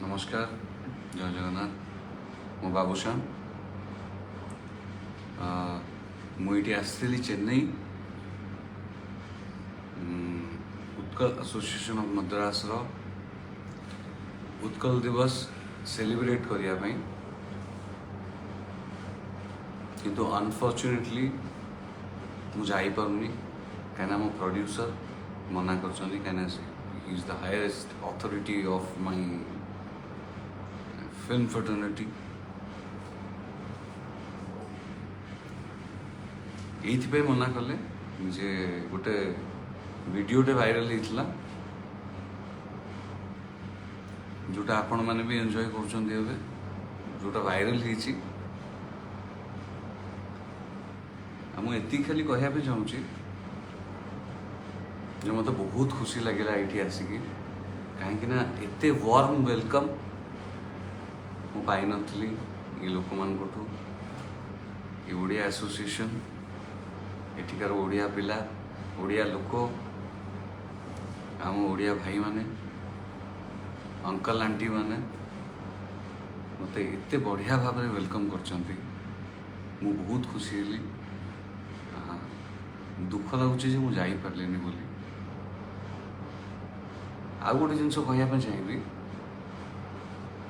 ନମସ୍କାର, ଜୟ ଜଗନ୍ନାଥ। ମୁଁ ବାବୁଶାନ। ମୁଁ ଏଇଠି ଆସିଥିଲି ଚେନ୍ନାଇ ଉତ୍କଳ ଆସୋସିଏସନ୍ ଅଫ୍ ମଦ୍ରାସର ଉତ୍କଳ ଦିବସ ସେଲିବ୍ରେଟ୍ କରିବା ପାଇଁ, କିନ୍ତୁ ଅନଫର୍ଚୁନେଟଲି ମୁଁ ଯାଇପାରୁନି, କାହିଁକିନା ମୋ ପ୍ରଡ୍ୟୁସର ମନା କରିଛନ୍ତି, କାହିଁକିନା he is the highest authority of my film fraternity। ଏଇଥିପାଇଁ ମନା କଲେ ଯେ ଗୋଟେ ଭିଡ଼ିଓଟେ ଭାଇରାଲ ହେଇଥିଲା, ଯେଉଁଟା ଆପଣମାନେ ବି ଏନ୍ଜୟ କରୁଛନ୍ତି ଏବେ, ଯେଉଁଟା ଭାଇରାଲ ହେଇଛି। ଆଉ ମୁଁ ଏତିକି ଖାଲି କହିବା ପାଇଁ ଚାହୁଁଛି ଯେ ମୋତେ ବହୁତ ଖୁସି ଲାଗିଲା ଏଇଠି ଆସିକି, କାହିଁକି ନା ଏତେ ୱାର୍ମ welcome ମୁଁ ପାଇନଥିଲି ଏ ଲୋକମାନଙ୍କଠୁ। ଏ ଓଡ଼ିଆ ଆସୋସିଏସନ୍, ଏଠିକାର ଓଡ଼ିଆ ପିଲା, ଓଡ଼ିଆ ଲୋକ, ଆମ ଓଡ଼ିଆ ଭାଇମାନେ, ଅଙ୍କଲ ଆଣ୍ଟି ମାନେ ମୋତେ ଏତେ ବଢ଼ିଆ ଭାବରେ welcome କରିଛନ୍ତି, ମୁଁ ବହୁତ ଖୁସି ହେଲି। ଦୁଃଖ ଲାଗୁଛି ଯେ ମୁଁ ଯାଇପାରିଲିନି ବୋଲି। ଆଉ ଗୋଟେ ଜିନିଷ କହିବା ପାଇଁ ଚାହିଁବି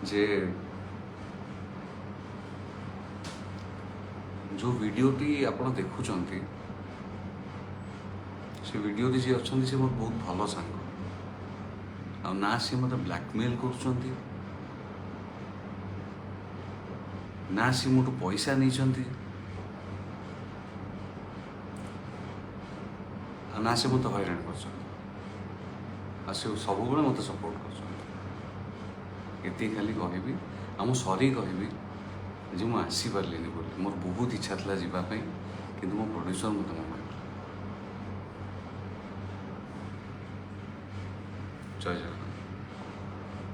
ଯେ ଯେଉଁ ଭିଡ଼ିଓଟି ଆପଣ ଦେଖୁଛନ୍ତି, ସେ ଭିଡ଼ିଓରେ ଯିଏ ଅଛନ୍ତି ସେ ମୋର ବହୁତ ଭଲ ସାଙ୍ଗ। ଆଉ ନା ସିଏ ମୋତେ ବ୍ଲାକମେଲ୍ କରୁଛନ୍ତି, ନା ସିଏ ମୋଠୁ ପଇସା ନେଇଛନ୍ତି, ଆଉ ନା ସେ ମୋତେ ହଇରାଣ କରିଛନ୍ତି। ଆଉ ସେ ସବୁବେଳେ ମୋତେ ସପୋର୍ଟ କରୁଛନ୍ତି। ଏତିକି ଖାଲି କହିବି। ଆଉ ମୁଁ ସରି କହିବି ଯେ ମୁଁ ଆସିପାରିଲିନି ବୋଲି। ମୋର ବହୁତ ଇଚ୍ଛା ଥିଲା ଯିବା ପାଇଁ, କିନ୍ତୁ ମୋ ପ୍ରଡ୍ୟୁସର ମୋତେ ମନା କଲେ। ଜୟ ଜଗନ୍ନାଥ।